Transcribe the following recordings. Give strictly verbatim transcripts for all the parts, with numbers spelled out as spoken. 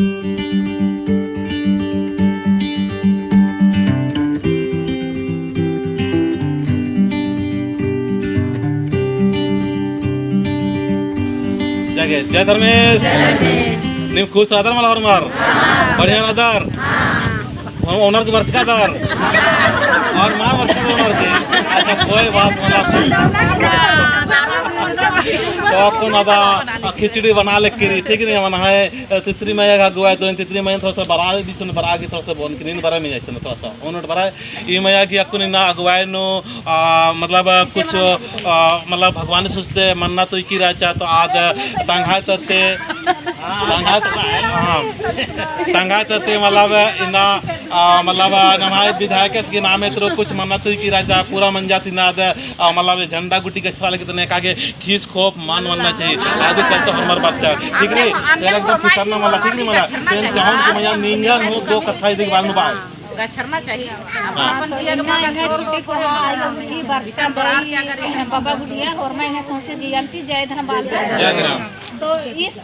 जय, जय धर्मेस। नीम खुश रअदर मला होरमर? बढ़िया रअदर? ओनर की बरचकादर? और माँ बरचकादर ओनर की? अच्छा, कोई बात मला। तो अक्कुन अदा खिचड़ी बना ले किरी, ठीक नहीं, मना है, तितरी मइया का अगुवाई तो, तितरी मइया थोड़ा सा बरा, बीच में बरा की थोड़ा सा बोन की नींद बरा में जाए थोड़ा सा। ओनर बरा ई मइया गी अक्कुन इन्ना अगुवाई नू, आ, मतलब, कुछ, आ, मतलब, भगवान सुस्ते मन्नत उइकी रहचा, तो आद तंग्है तरती, तंग्है, हाँ, तंग्है तरती, मतलब, इन्ना, आ, मतलब, नम्है विधायक की नामे तरती कुछ मन्नत उइकी रहचा, पूरा मंजा ती इन्ना आद, आ, मतलब, झंडा गुट्ठी गछरा लगी तो नेका गे खीस खोप मान मन्ना चाहिए। आदि चलते होरमर बरचा, ठीक रई? यार एकदम फिसरना मला, ठीक रई मला? तेन चाहन कि मइया निंगन हूँ दो कत्था इदी बारे में बाय। गछरना चाहिए। हाँ। अपन जिया के इन्ना मगर एंग्है छोड़ छोटे दो। कोहा, ई बरचा विशाल बरार के अगर इसे बाबा गुड़िया, होरमा एंग्है सौंसे जिया ती जय धर्म बाल। जय धर्म। तो इस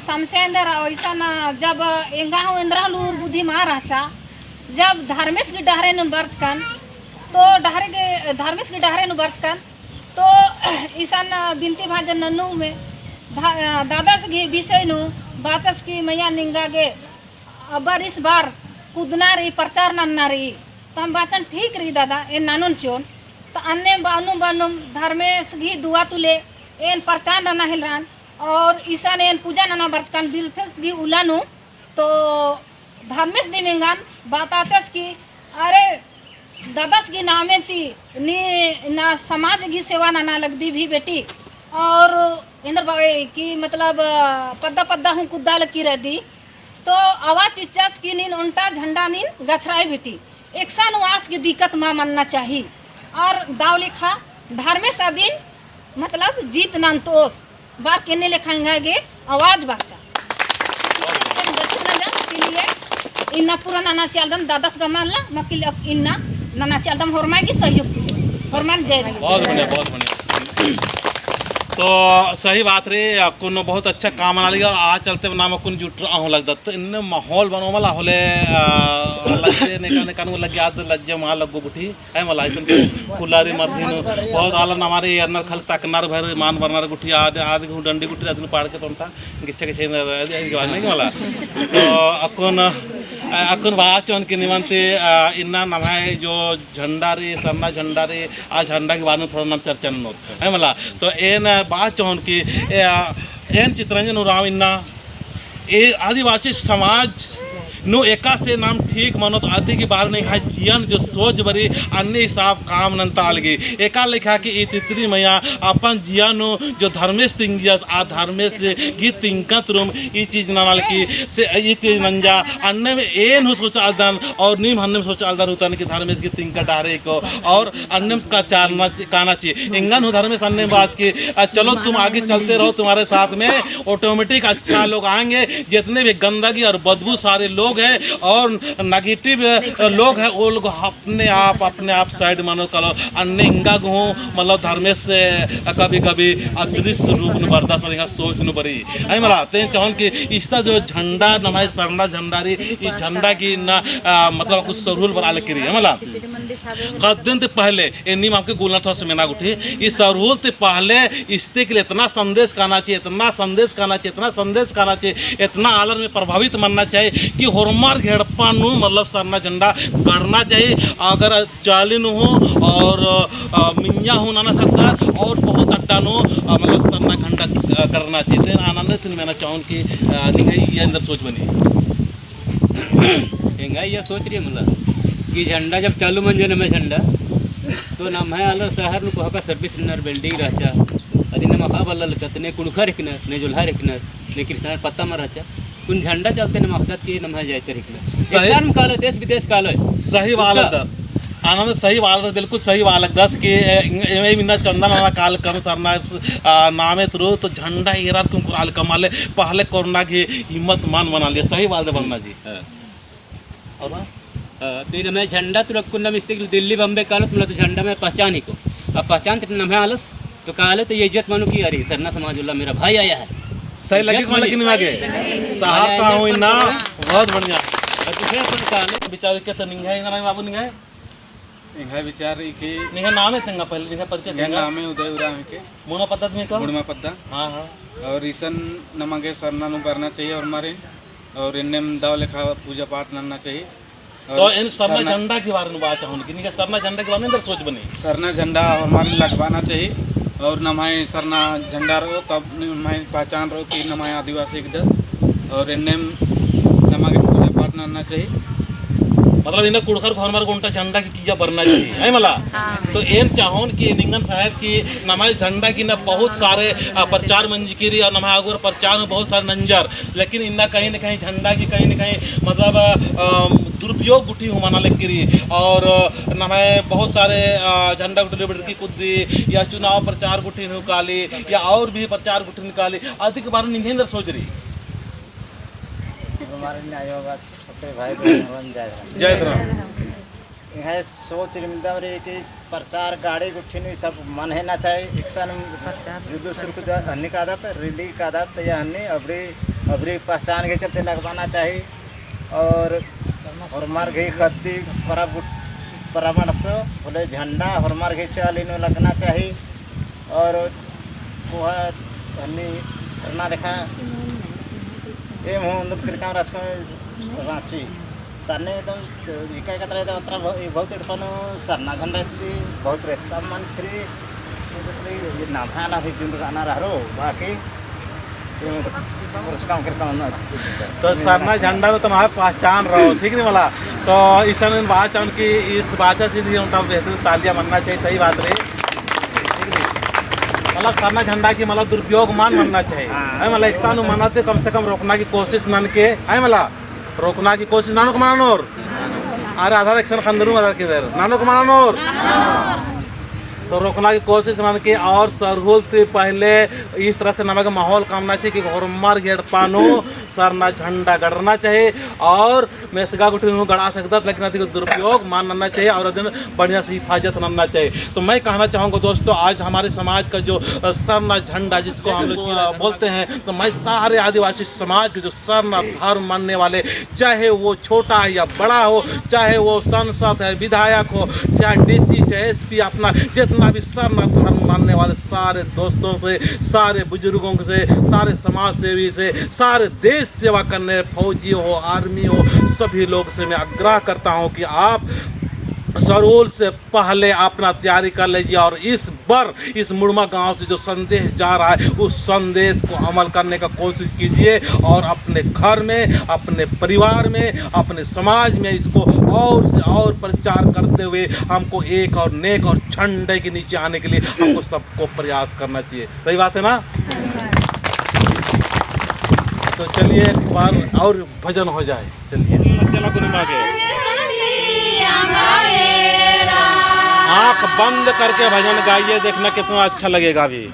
समस्या एन्देर अइसन जब एंगा हूँ एन्दरा लूर बुद्धि मा रहचा, जब धर्मेस की डहरे नू बरचकन, तो डहरे के, धर्मेस की डहरे नू बरचकन, तो इसन बिनती भाजन नन्नू में धा-, दादस गही विषय नू बाचस की मइया निंगा गे अबर इस बार कुदना रई, प्रचार नन्ना रई। तो हम बाचन ठीक रई दादा, एन ननोन चिओन। तो अन्ने बानुम बानुम धर्मेस गही दुआ तुले एन प्रचार नना हेलरन और इसन एन पूजा नना बरचकन बिलफेस गही उल्ला नू। तो धर्मेस दिम एंगन बताचस कि अरे दादस गही नामे ती नी ना समाज गही सेवा नना लगदी भी बेटी। और एन्देर बावे कि मतलब पद्दा पद्दा हूँ कुद्दा लगी रअदी। तो आवाज चिच्चस कि नीन ओन्टा झंडा नीन गछराय बेटी। एकसन आस गही दिक्कत मा मन्ना चाही। और दव लेखा धर्मेस अदिन मतलब जीत नन्तोस। बार केन्ने लेखा एंगा गे आवाज बरचा। इन्ना पूरा नना चालदन दादस गमाला, मकिल इन्ना नना चालदम होरमाय गही सहयोग। होरमाय जय। बहुत बढ़िया, बहुत बढ़िया। तो सही बात रई, अक्कुन बहुत अच्छा काम नना लगी और आ चलते नाम अक्कुन जुटरआ हूँ लगदत। तो इन्ने माहौल बनो मला होले, आ, लज्जे नेका नेका नू लग्गी आद लज्जे मा लग्गो गुट्ठी। है मला, अइसन के खुला रई मर्दी नू, बहुत आलर नम्है एरनर खाली तकनर भर, मान बरनर गुट्ठी, आद, आद गही डंडी गुट्ठी, अदिन पाड़ के तोन्ता, गिच्छा गिच्छा एरनर, अदिन जवान नहीं मला। तो अक्कुन, अ, अक्कुन बाचोन कि निमन ती, अ, इन्ना नम्है जो झंडा रई, सरना झंडा रई, आ झंडा गही बारे नू थोड़ा नाम चर्चा ननोत, है मला। तो एन बाचोन कि, ए, अ, एन चितरंजन उराँव इन्ना ए आदिवासी समाज नू एकासे नाम ठीक मनोत अदी गही बारे नू एंग्है जिया नू जो सोच बरई अन्ने हिसाब काम नन्तआ लगी। एका लेखा कि ई तितरी मइया अपन जिया नू जो धर्मेस तिंगियस आ धर्मेस गही तिंकत रुम ई चीज नना लगी से ई चीज नंजा अन्नेम एन हूँ सोचआलदन और नीम हन्नेम सोचआलदर हुतन कि धर्मेस गही तिंका डहरे को और अन्नेम का चालना काना चाहिए। एंगन हूँ धर्मेस अन्नेम बाचस कि, अ, चलो तुम आगे चलते रहो, तुम्हारे साथ में ऑटोमेटिक अच्छा लोग आएंगे। जितने भी गंदगी और बदबू सारे लोग हैं और नेगेटिव, अ, लोग हैं, वो लोग अपने आप, अपने आप साइड मानो कलो। अन्ने एंगा गे हूँ, मतलब धर्मेस, अ, कभी-कभी अदृश्य रूप नू बरदस और एंगा सोच नू बरई। है मला, ते चाहन कि इस्ता जो झंडा नम्है सरना झंडा रई, ई झंडा गही इन्ना, अ, मतलब कुछ सरूल बरआ लगी रई, है मला। कद्दन ती पहले, ए नीम अमके गुलना थोड़ा सा मेना गुट्ठी, ई सरूल ती पहले इस्ते के लिए इतना संदेश काना चाहिए, इतना संदेश काना चाहिए, इतना संदेश काना चाहिए, इतना आलर में प्रभावित मन्ना चाहिए कि होरमर गे एड़पा नू मतलब सरना झंडा गड़ना चाहिए। अगर चाली नू हूँ और, अ, मिंजा हूँ नना सकदर और बहुत अड्डा नू, अ, मतलब सरना झंडा, अ, गड़ना चाहिए। ते आनंद से मेना चाहन कि, अ, निंग्है इय्या एन्देर सोच बनी। एंग्है इय्या सोच रई मला कि झंडा जब चालू मंजा नम्है झंडा, तो नम्है आलर शहर नू कोहा का service ननर building रहचा, अदिन नम अख़आ बल्ला लगदत, ने कुँड़ुख़र हिकनर, ने जोल्हर हिकनर, ने क्रिश्चियनर पत्ता मल रहचा, कुन झंडा चलते नम अख़दत कि नम्है जाइतर हिकनर। सही। एकसन कालो, देश विदेश कालो। सही बात लगदस। आनंद सही बात लगदस, बिल्कुल सही बात लगदस कि ए, ए, ए, इन्ना चंदा नना कालकम सरना, आ, नामे तुरु तो झंडा एरर कुन कुरालकम आले पहले कोरोना गही हिम्मत मल मनालिया। सही बात बरना जी। हाँ। और बा? हाँ, तो नम्है झंडा तुरु अक्कुन नम इस्ते दिल्ली बम्बे कालोत मला तो झंडा में पहचान हिको। अब पहचान ते नम्है आलस, तो काले तो ये इज्जत मानो कि अरे सरना समाज वाला मेरा भाई आया है। सही लगी कौन लगी निमा गे? सहारता हूँ इन्ना, बहुत बढ़िया। अच्छा, फिर अपन का विचार के तो निंग्है, इन्ना बाबू निंग्है? निंग्है विचार ई कि निंग्है नाम है तेंगा पहले, निंग्है परिचय निंग्है तेंगा। नाम है उदय उराँव के। मुड़मा पद्दा दिम का? मुड़मा पद्दा। हाँ, हाँ। और इसन नमा गे सरना नू बरना चाहिए और मारे, और इन्नेम दव लेखा पूजा पाठ नन्ना चाहिए। तो एन सरना झंडा के बारे में बात चाहूँ कि निंग्है सरना झंडा के बारे में अंदर सोच बनी। सरना झंडा हमारे लगवाना चाहिए और नम्है सरना झंडा रहो तब नम्है पहचान रहो कि नम्है आदिवासी के दस और एन्नेम नमा गे पूजा पाठ नन्ना चाहिए। मतलब इन्ना कुँड़ुख़र को हमारे ओन्टा झंडा की किइय्या बरना चाहिए, है मला? हाँ। तो एन चाहोन कि निंगन साहेब कि नम्है झंडा की ना बहुत सारे, अ, प्रचार मंजकी रई और नम्है आगुर प्रचार में बहुत सारे नंजर लेकिन इन्ना कहीं न कहीं झंडा की कहीं न कहीं मतलब, अ, दुरुपयोग गुट्ठी हूँ मना लगी रई। और, अ, नम्है बहुत सारे, अ, झंडा गुट्ठी लिबड़की कुद्दी या चुनाव प्रचार गुट्ठी हूँ काली या और भी प्रचार गुट्ठी काली, अदी के बारे में निंग्है अंदर सोच रई। हमारे न्याय होगा, छोटे भाई बहन जय धर्म। जय धर्म। एंग्है सोच रई, मतलब रई कि प्रचार गाड़ी गुट्ठी नू सब मन है ना चाही, एकसन जुलूस सुरु कुछ हन्नी कादत, रैली कादत, या हन्नी अबरी, अबरी पहचान के चलते लगवाना चाही। और होरमर गही ख़द्दी परब गुट-, परब अंड़सो, होले झंडा होरमर गही चाली नू लगना चाही। और कोहा हन्नी सरना लेखा एम हूँ उन्दुल करिकाम राजकुमार राँची। तन्ने एकदम इका इका तरह एकदम अतरा ब-, ई बहुत एड़पा नू सरना झंडा इतरी बहुत रहता मन फ्री। इसलिए ये नाम है ना भी जुन गाना रह रो, बाकी ये मतलब पुरस्कार करता हूँ ना। तो सरना झंडा तो तुम्हारा पहचान रहो, ठीक नहीं मला? तो इसन बात चाहूँ कि इस बात से भी उनका बेहतरीन तालियां बनना चाहिए, सही बात रही। मतलब सरना झंडा की मतलब दुरुपयोग मान मनना चाहिए। हाँ। है मतलब एकसन मना तो कम से कम रोकना की कोशिश ननके, है मतलब रोकना की कोशिश ननोक मना नोर। अरे आधार एकसन खंदरू आधार किधर ननोक मना नोर। तो रोकना की कोशिश ननके और सरहुल ती पहले इस तरह से नमा गे माहौल कामना चाहिए कि होरमर एड़पा नू सरना झंडा गड़रना चाहिए और मेसगा गुट्ठी नू गड़ा सकदत, लेकिन अदी को दुरुपयोग मान नन्ना चाहिए और अदिन बढ़िया से हिफाजत नन्ना चाहिए। तो मैं कहना चाहूँगा दोस्तों, आज हमारे समाज का जो, अ, सरना झंडा जिसको हम लोग, अ, बोलते हैं, तो मैं सारे आदिवासी समाज के जो सरना धर्म मानने वाले, चाहे वो छोटा या बड़ा हो, चाहे वो सांसद है, विधायक हो, चाहे डीसी, चाहे एसपी, अपना जितना भी सरना धर्म मानने वाले सारे दोस्तों से, सारे बुजुर्गों से, सारे समाज सेवी से, सारे देश सेवा करने, फौजी हो, आर्मी हो, सभी लोग से मैं आग्रह करता हूँ कि आप सरहुल से पहले अपना तैयारी कर लीजिए और इस बार इस मुड़मा गांव से जो संदेश जा रहा है, उस संदेश को अमल करने का कोशिश कीजिए और अपने घर में, अपने परिवार में, अपने समाज में इसको और से और प्रचार करते हुए हमको एक और नेक और झंडे के नीचे आने के लिए हमको सबको प्रयास करना चाहिए। सही बात है ना? तो चलिए एक बार और भजन हो जाए। चलिए। चला गुरु माँ के। आँख बंद करके भजन गाइए, देखना कितना अच्छा लगेगा अभी।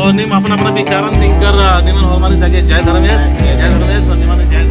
तो नीम अपना अपना विचारन तिंकर, निमन होरमारिन जाके जय धर्मेस, जय धर्मेस, और निमन जय